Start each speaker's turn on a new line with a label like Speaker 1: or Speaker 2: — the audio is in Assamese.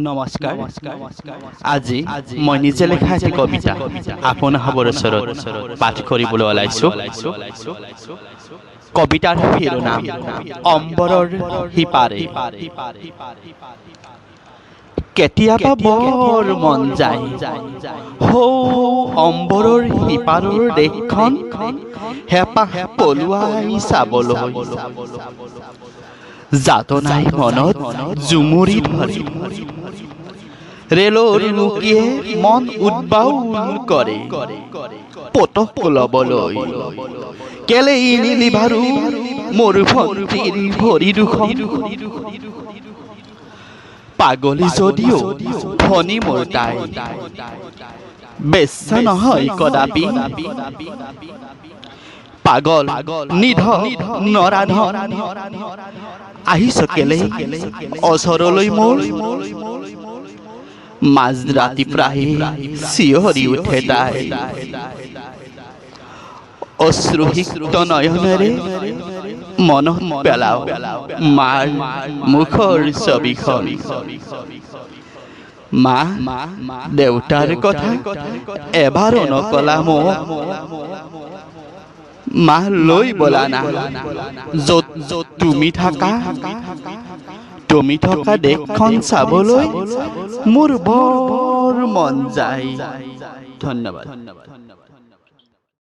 Speaker 1: নমস্কাৰ। আজি মই নিজে লিখা এটি কবিতা আপোনাসৱৰ ওচৰত পাঠ কৰিবলৈ ওলাইছোঁ। কবিতাৰ শিৰোনাম অম্বৰৰ সিপাৰে। কেতিয়াবা বৰ মন যায় সৌ অম্বৰৰ সিপাৰৰ দেশখন হেঁপাহ পলুৱাই চাবলৈ। যাতনাই মনত জুমুৰি ধৰে, ৰেলৰ উকিয়ে মন উদ্বাউল কৰে পতক ল'বলৈ। কেলেই নিলি বাৰু মোৰ ভন্টিৰ ভৰি দুখন? পাগলী যদিও ভনী মোৰ তাই, বেশ্যা নহয় কদাপি। পাগল নিধ নৰাধম, আহিছ কেলেই ওচৰলৈ মোৰ? মাজ ৰাতি প্ৰায় চিঞৰি উঠে তাই, অশ্ৰুসিক্ত নয়নেৰে মনত পেলাও মাৰ মুখৰ ছবিখন। মা, দেউতাৰ কথা এবাৰো নকলা মোক। মা, লৈ বলা না য'ত য'ত তুমি থাকা, তুমি থকা দেশখন চাবলৈ মোৰ বৰ মন যায়। ধন্যবাদ।